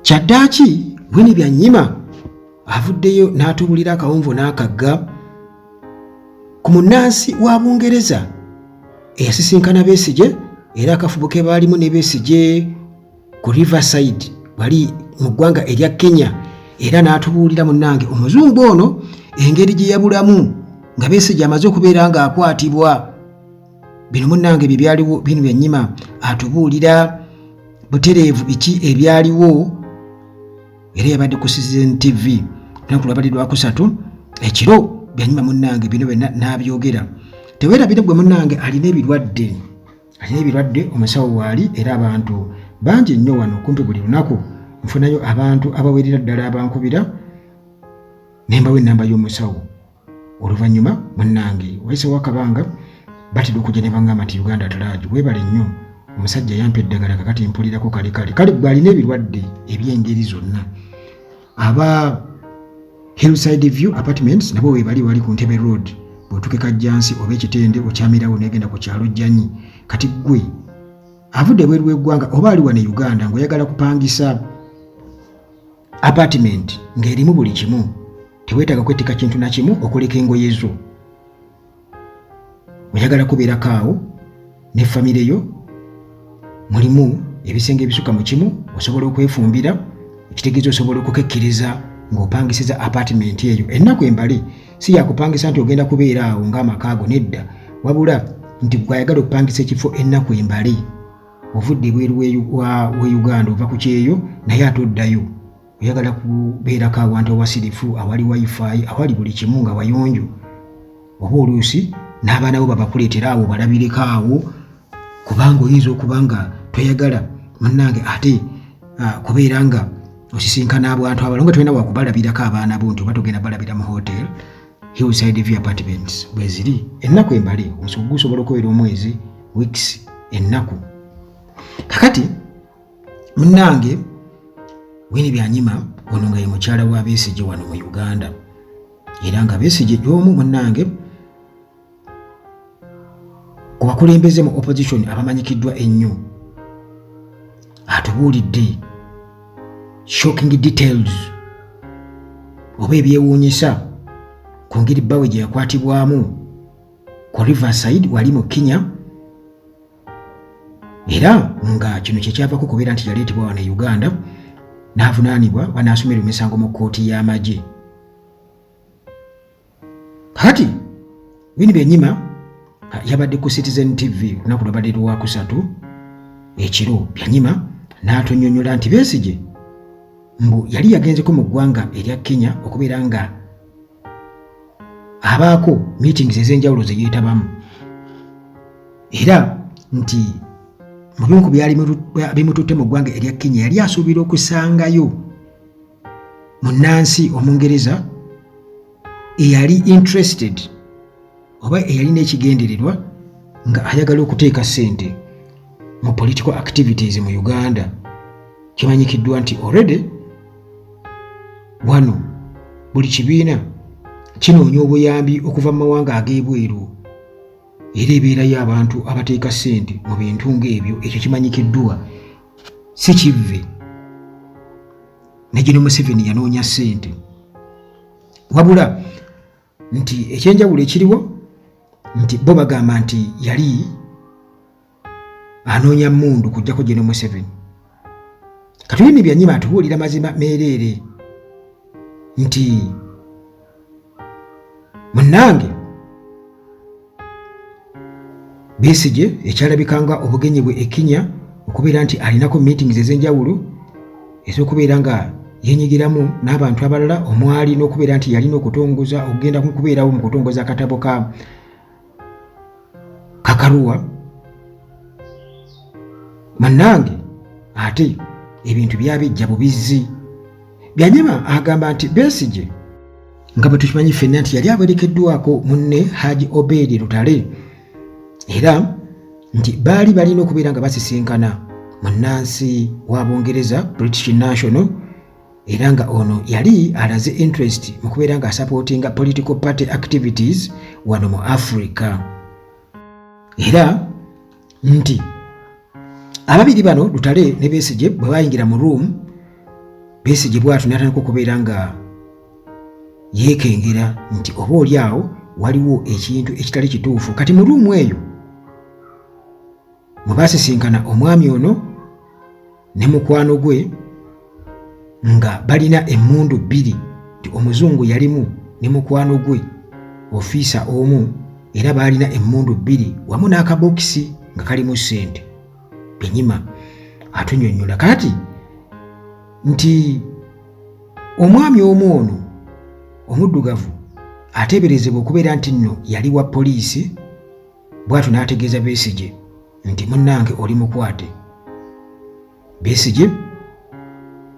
Kyaddaaki Winnie Byanyima avuddeyo n'atubulira akawonvu n'akagga ku munnansi wa Bungereza eyasisinkana Besigye era akafubo ke baalimu ne Besigye ku Riverside wali mu ggwanga erya Kenya, era n'atubuulira munnange omuzungu ono engeri gye yabulamu nga Besigye amaze okubeera ng'akwatibwa. Bino munnange bye byaliwo. Bino Byanyima atubuulira butereevu biki ebyaliwo, era yabadde ku Citizen TV lunaku lwabadde lwakusatu ekiro. Byanyima munnange bino byonna n'abyogera. Teweerabire gwe munnange alina ebirwadde, alina ebirwadde, omusawo waali, era abantu bangi nnyo wano. Kumpi buli lunaku nfunayo abantu abawerera ddala abankubira nembawo ennamba y'omusawo. Oluvannyuma munnange wayisewo akabanga, batera okujja ne baŋŋamba nti, "Uganda at Large, weebale nnyo, omusajja yampa eddagala, kakati mpulirako kale kale kale." Gwe alina ebirwadde eby'engeri zonna, aba Hillside View Apartments nabo weebali wali ku Ntebe Road. Bw'otuuka Kajjansi oba Ekitende, okyamirawo negenda ku kyalo Jjanyi. Kati ggwe avudde ebweru w'eggwanga oba ali wano e Uganda ng'oyagala kupangisa apartment ng'erimu buli kimu, teweetaaga kwettika kintu na kimu okuleka engoye zo, oyagala kubeerako awo ne famire yo, mulimu ebisenge ebisuka mu kimu, osobola okwefumbira, ekitegeeza osobola okukekkiriza ng'opangisiza apartment eyo ennaku embale. Si yakupangisa nti ogenda kubeera awo ng'amaka ago, nedda, wabula nti gwe ayagala okupangisa ekifo ennaku embale, ovudde ebweru we Uganda, ova ku kyeyo naye ate oddayo, oyagala kubeerako awantu awasirifu, awali WiFi, awali buli kimu nga wayonjo, oba oluusi n'abaana bo babakuleetera awo balabireko awo, kubanga oyinza okuba nga toyagala munnange ate kubeera nga osisinkana abantu abalala nga tolina wakubalabirako abaana bo, nti oba togenda balabira mu hotel. Hillside View Apartments bweziri ennaku embale, gusobola okubeera omwezi, weeks, ennaku. Kakati munnange Winnie Byanyima ono nga ye mukyala wa Besigye wano mu Uganda, era nga Besigye gy'omu munnange ku bakulembeze mu opposition abamanyikiddwa ennyo, atubuulidde shocking details oba ebyewuunyisa ku ngeri bbawe gye yakwatibwamu ku Riverside wali mu Kenya, era nga kino kyekyavako kubeera nti yaleetebwa wano e Uganda n'avunaanibwa oba n'asomerwa emisango mu kkooti y'amagye. Kakati Winnie Byanyima yabadde ku Citizen TV olunaku lwabadde lwakusatu ekiro. Byanyima n'atunyonyola nti Besigye mbu yali yagenzeko mu ggwanga erya Kenya okubeera nga abaako meetings ez'enjawulo ze yeetabamu, era nti mu bimu ku byali bimututte mu ggwanga erya Kenya, yali asuubira okusangayo munnansi Omungereza eyali interested oba eyalina ekigendererwa nga ayagala okuteeka ssente mu political activities mu Uganda. Kimanyikiddwa nti already wano buli kibiina kinoonya obuyambi okuva mu mawanga ag'ebweru, era ebeerayo abantu abateeka ssente mu bintu ng'ebyo. Ekyo kimanyikiddwa, si kivve ne gino Museveni yanoonya ssente, wabula nti ekyenjawulo ekiriwo nti bo bagamba nti yali anoonya mundu kujjako gino Museveni. Katulini Byanyima atubuulira mazima meereere nti munnange Besigye ekyalabika nga obugenyi bwe e Kenya okubeera nti alinako meetings ez'enjawulo ez'okubeera nga yenyigiramu n'abantu abalala, omwali n'okubeera nti yalina okutongoza, okugenda kubeerawo mu kutongoza akatabo ka Kakaluwa. Munnange ate ebintu byabijja bubizzi. Byanyima agamba nti Besigye, nga bwe tukimanyi ffenna, nti yali awerekeddwako munne Haji Obeidi Lutale, era nti baali balina okubeera nga basisinkana munnansi wa Bungereza, British National, era nga ono yali alaze interest mu kubeera nga asupportinga political party activities wano mu Africa, era nti ababiri bano, Lutale ne Besigye, bwe bayingira mu room Besigye bw'atyo n'atandika okubeera nga yeekengera nti oba oli awo waliwo ekintu ekitali kituufu. Kati mu ruumu eyo mwe baasisinkana omwami ono ne mukwano gwe nga balina emmundu bbiri, nti omuzungu yalimu ne mukwano gwe ofiisa omu, era baalina emmundu bbiri wamu n'akabokisi nga kalimu ssente. Byanyima atunyonnyola kati nti omwami omu ono omuddugavu ateeberezebwa okubeera nti nno yali wa poliisi, bw'atyo n'ategeeza Besigye nti munnange oli mukwate. Besigye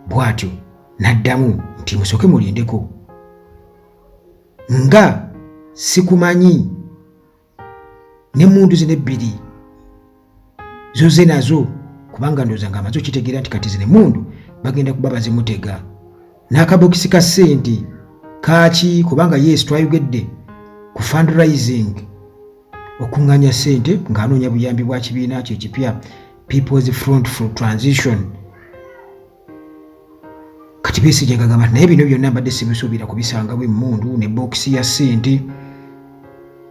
bw'atyo n'addamu nti musooke mulindeko nga sikumanyi n'emmundu zino ebbiri zoze nazo, kubanga ndowooza nga amaze okitegeera nti kati zino emmundu bagenda kuba bazimutega n'akabokisi ka ssente kaaki, kubanga yes twayogedde ku fundraising, okuŋŋanya ssente ng'anoonya buyambi bwa kibiina kye ekipya People's Front for Transition. Kati Besigye ngagamba nti naye bino byonna mbadde sibisuubira kubisangawo emmundu ne bokisi ya ssente.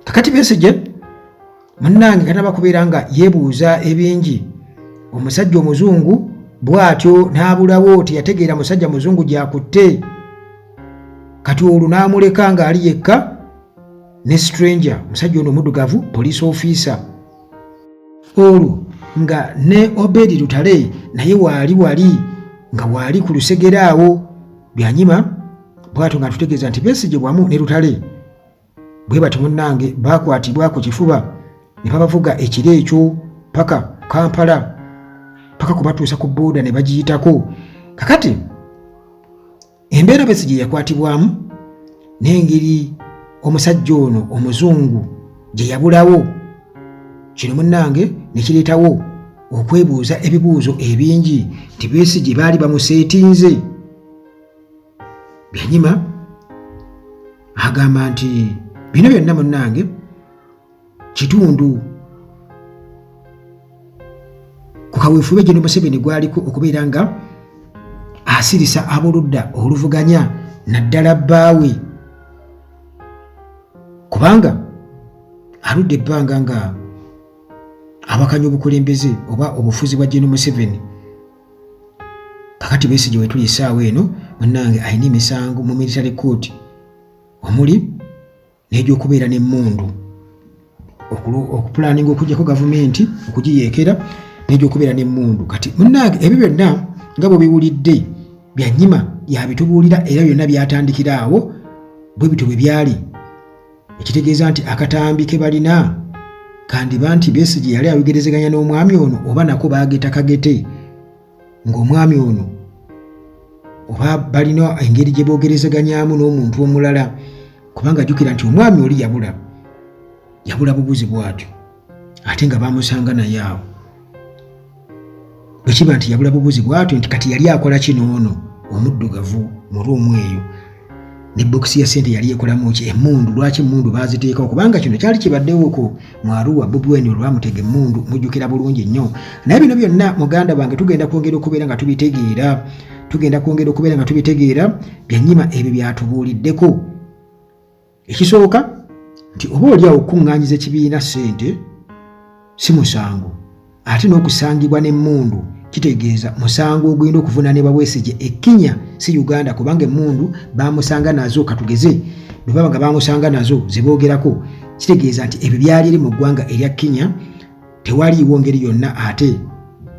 Kakati Besigye munnange kanaba kubeera nga yeebuuza ebingi, omusajja omuzungu bw'atyo n'abulawo, teyategeera musajja muzungu gy'akutte. Kati olwo n'amuleka ng'ali yekka ne stranger, omusajja ono omuddugavu police officer. Olwo nga ne Obedi Lutale naye waali wali nga waali ku lusegere awo. Byanyima bw'atyo nga atutegeeza nti Besigye wamu ne Lutale bwe batyo munnange baakwatibwa ku kifuba ne babavuga ekiro ekyo paka Kampala, paka kubatuusa ku booda ne bagiyitako. Kakati embeera Besigye yakwatibwamu n'engeri omusajja ono omuzungu gye yabulawo, kino munnange ne kireetawo okwebuuza ebibuuzo ebingi nti Besigye baali bamuseetinze. Byanyima agamba nti bino byonna munnange kitundu ku kaweefube Gen Museveni gwaliko okubeera nga asirisa ab'oludda oluvuganya naddala bbaawe, kubanga aludde ebbanga nga awakanya obukulembeze oba obufuzi bwa Gen Museveni. Kakati Besigye wetuli essaawa eno munnange alina emisango mu military court omuli n'egyokubeera n'emmundu, okupulaninga okugyako gavumenti okugiyeekera n'egyokubeera n'emmundu. Kati munnange ebyo byonna nga bwebiwulidde Byanyima yabitubuulira era byonna byatandikira awo bwe bityo bwe byali, ekitegeeza nti akatambi ke balina kandiba nti Besigye yali ayogerezeganya n'omwami ono oba nako baageta kagete ng'omwami ono oba balina engeri gye boogerezeganyaamu n'omuntu omulala, kubanga jjukira nti omwami oli yabula yabula bubuzi bw'atyo ate nga bamusanga naye awo. Bwe kiba nti yabula bubuzi bw'atyo nti kati yali akola kino ono omuddugavu mu ruumu eyo ne bokisi ya ssente yali ekolamu ki? Emmundu lwaki emmundu baaziteekawo? Kubanga kino kyali kibaddewo ku mu Arua, Bobi Wine olwamutega emmundu, mujjukira bulungi nnyo. Naye bino byonna muganda wange tugenda kwongera okubeera nga tubitegeera, tugenda kwongera okubeera nga tubitegeera. Byanyima ebyo byatubuuliddeko. Ekisooka nti oba oli awo okukuŋŋaanyiza ekibiina ssente si musango, ate n'okusangibwa n'emmundu kitegeeza musango ogulina okuvunaanibwa Bwesigye e Kenya si Uganda, kubanga emmundu baamusanga nazo. Katugeze bwe baba nga baamusanga nazo ze boogerako, kitegeeza nti ebyo byali eri mu ggwanga erya Kenya, tewaliiwo ngeri yonna ate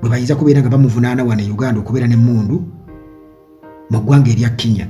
bwe bayinza kubeera nga bamuvunaana wano e Uganda okubeera n'emmundu mu ggwanga erya Kenya.